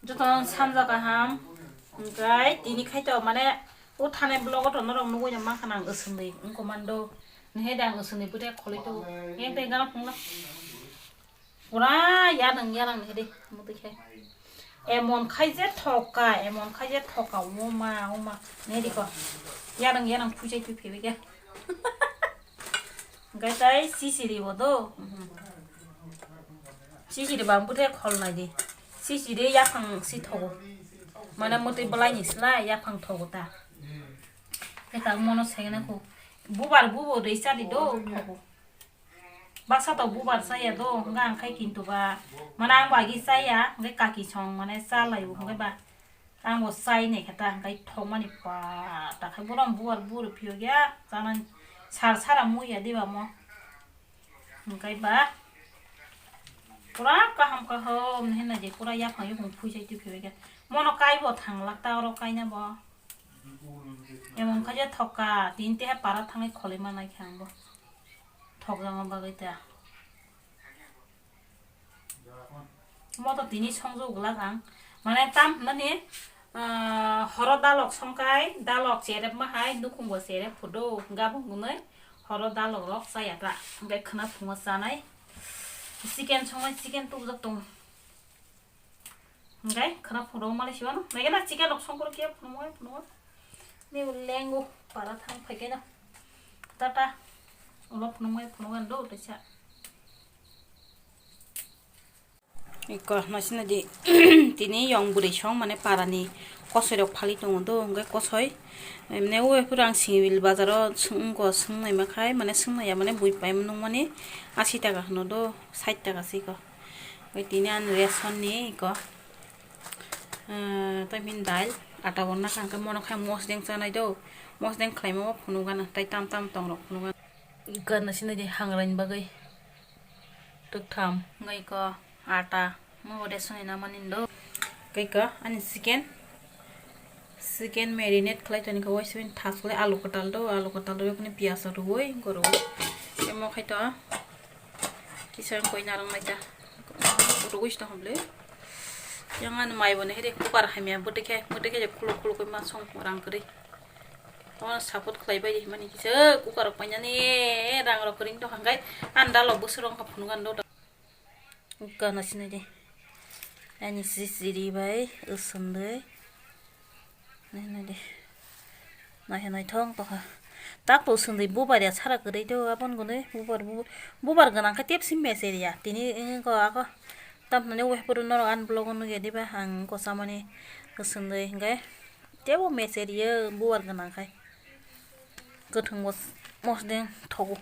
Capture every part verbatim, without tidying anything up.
Jotono sanja kaham, hwnkhe tini khaito mane o thanai vlog o to norok nugui no mankha nang, aswngwi wngkha mando, nihai de ang aswngwi bwtwi kholwi tongo, yang tei gana phungla. Pura yanang yanang nihai de, mutwi khai. Emon khai je thoka, emon khai je thoka, oma, oma, nihai de ko. Yanang yanang phuichai twi phaibai khe. Hwnkhe tai sisiri bo do. Sisiri bang bwthe khol nai di. Sisiri yaphang si thogo. Mane mwtwi bwlai ni slai yaphang thogo ta. Khe ta mono sai na kho. Bubar bubo rwi cha di do thogo. Baksa to bubar chaya do. Hwnkhe ang khai kintu ba. Mane ang bo agi chaya. Hwnkhe kaki song mane cha lai bo hwnkhe ba. Ang bo chai nai khe ta, hwnkhe thokmani pa ta khai borom bubar buru phiyok ya, chanani sar sara mui ya diba mo. Hwnkhe ba pura kaham kaham hinna je pura yaphang yukung phuisai twi phiyok ya. Mono kai bo thanglak ta oro kaina bo. Emon kha je thokka, tin te para thangwi kholwi manai khe ang bo. Thokjama bagwi ta. Mo to tini songjo glak ang. Mane tam hwnani, ah, horo dalok songkai, dalok cherep ma hai, nukhung bo cherep phudo, gabung gunoi horo dalok rok chaya ta. Hwnkhe khwna phungo chanai. Chicken songnai, chicken tubujak tongo. Hwnkhe khwna phungo malai siwano. Naikhe na chicken rok songkoro khe phungo, phungo. Ni lengo para thang phaikhe na. Tata. Ulo phungo, phungo do teisa. Iko naisina di tini yong bwrwi song mane parani kosoi rok phali tongo do hwnkhe kosoi emne o ephuru ang singil bazaro wngkha swngnai ma khai mane swngnai ya mane bui pai nung mani asi taka hwno do sait taka se iko tini ani ration ni iko tei bini dal ata bo nakha hwnkhe mono khai mosdeng chanai do mosdeng khlaima o phunuk gana tei tam tam tong rok phunuk gana iko naisina di hangrani bagwi. Twktham wngwi ko ata mo ode swnwi namani do. Khe ko ani chicken, chicken marinate khlai toni khe waisa bini thas khlai alu kwtal do, alu kwtal rwui phano piyaj rwui gorwi tei mo khai to kisa koi narwk nai ta rwui sita hwnle. Yang ani mai bo nahiri cooker hamya bwtwi khe, bwtwi khe khuluk khuluk khe ma song rang kwrwi. Omo support khlai bai di hwnmani kisa cooker rok painani rang rok kwrwng tong kha hwnkhe ani dalok bwswk rwng kha phunukgani do. Gana sinai di ani sisiri bai usundui nainai di naikhe naithok tong kha tak to usundui bubar ya sara kwrwi do aboni gunui bubar bubar gwnang khe tep si mecheri ya tini wngkha ako tamni wngkha phuru norok ani vlog o nukya diba ang wngkha chamani usundui hwnkhe. Tebo mecheri o bubar gwnang khai kwthwng bo mosdeng thogo.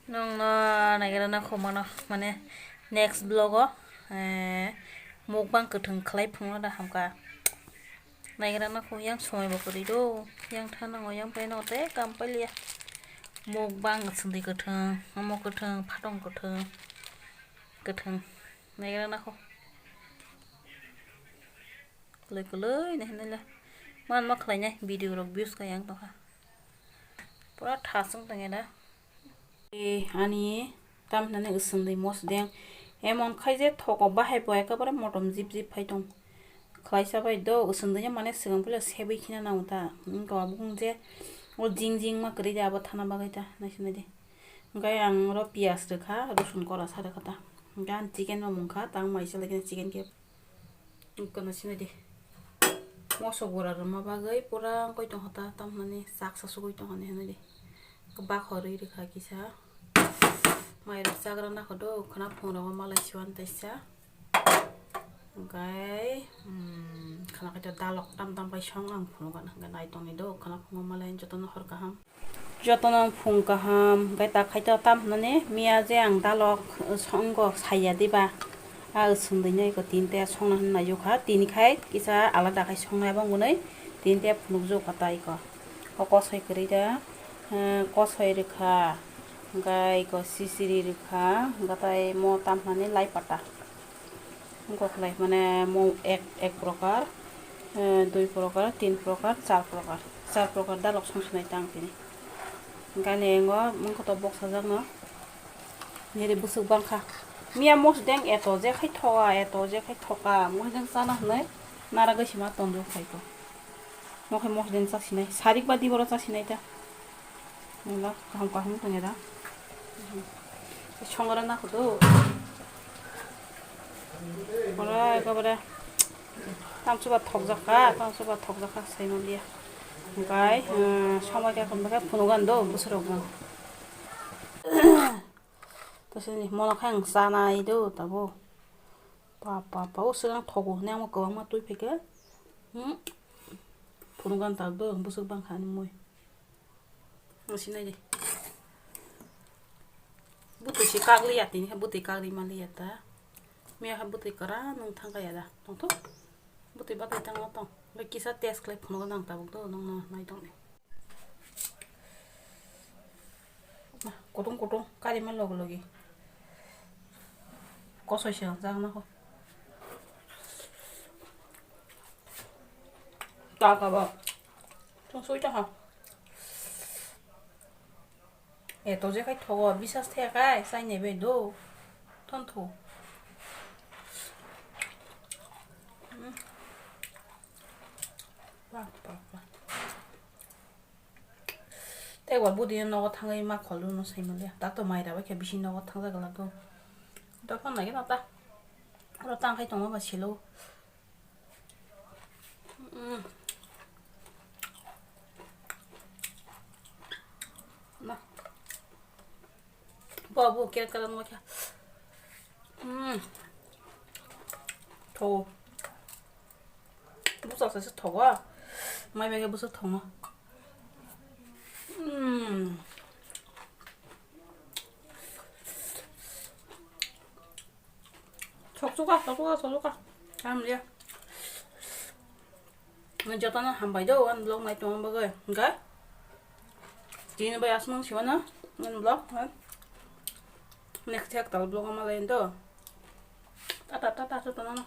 Nwng no naigra na kho mano mane next vlog o mukbang kwthwng khlai phunukna da hamkha. Naigra na kho yang somoi bo kwrwi do yang thanango yang paino tei kam pailiya. Mukbang swngwi kwthwng omo kwthwng phatong kwthwng kwthwng naigra na kho. Kwlwi kwlwi nai hinwi le manma khlainai video rok views kha yang tongkha pura thasung tongya da. E ani tam hinani usundui mosdeng emon khai je thoko bahai bo ekabare motom jip jip phai tong khlaisa bai do usundui mane swkang puila sebui khina nango ta wngkha bukung je o jing jing ma kwrwi de abo thana bagwi ta nai sini de hwnkhe ang oro piyaj rwkha rosun kora sa rwkha ta hwnkhe ang chicken bo mungkha tang mai se lai chicken khe. Kono sinai di. Moso gura rwma bagwi pura wngwi tongkha ta, tamni sak sa sugwi tongkha hinwi di. Bakho rwi rwkha kisa. Mairok chagra nakho do, khwna phungrok malai siwan taisa. Hwnkhe, hmm, khwna khe dalok tam tam bai song ang phunukgana hwnkhe nai tongni do, khwna phungo malai jotono hor kaham. Jotono phung kaham, hwnkhe ta khaito tam hwnani miya je ang dalok songkok saiya diba, a swngdwino eko tinte songna hwnwi naiyokha, tini khai kisa alada khai songnai abo wngwi tinte phunukjokha ta eko. O kosoi kwrwi da, eh, kosoi rwkha, hwnkhe eko sisiri rwkha, hwnkhe tai mo tam hwnani lai pata. Wngkha khlai mane mo ek, ek prokar, eh, dui prokar, tin prokar, char prokar, char prokar dalok song sinai ta ang tini. Gani engo wngkha to boksajakno. Nini bwswk bangkha. Miya mosdeng eto je khai thoka, eto je khai thoka, mosdeng chana hwnwi nara gwi sima tonjok khai ko. Mo khai mosdeng chasinai, sarik ba diboro chasinai ta. Wngla kaham kaham tongya da. Songra na khudu. Ora ekabare tamsuba thokjak kha, tamsuba thokjak kha sai manliya. Hwnkhe, eh, somoi khe hwnba khe phunugan do bwswrok no. Tasini mono khe ang chanai do tabuk. Pa, pa, pa, o swkang thogo hwnwi ang kwbangma twi phaikhe. Hmm. Phunugan tak do, bwswk bangkha ani mui. Ang sinai de. Bwtwi se kak liya, tini khe bwtwi kak ri ma liya ta. Miya khe bwtwi kwran nwng thang kaya da. Tongthok. Bwtwi bathai thangma tong. Bai kisa test khlai phunugo nang tabuk do, nongno nai tong di. Kutung kutung kari ma logi logi. Kosoi se jak na kho. Ta ka ba. Tong soi ta ha. E to je khai thogo, bisas the khai, sai ne be do. Ton tho. Hmm. Ba, ba, ba. Tei wa budi nogo thangwi ma kholu no sai mali. Tak to mai rabai khe bisi nogo thangja gala do. To phone lagi no ta. Ro tang khai tongo ba silo. Mm. Ma. Bo, bo, kere kere mo kya. Mm. Tho. Busa sa se thogo. Mai mai ke busa thongo. Mm. Sok suka, sok suka, sok suka. Ham ya. Jotono hambai do, ani vlog nai tongma bagwi. Hwnkhe tini bai asmang siwano ani vlog, ha? Next ekta vlog ma lai do. Tata, tata, tata, tata.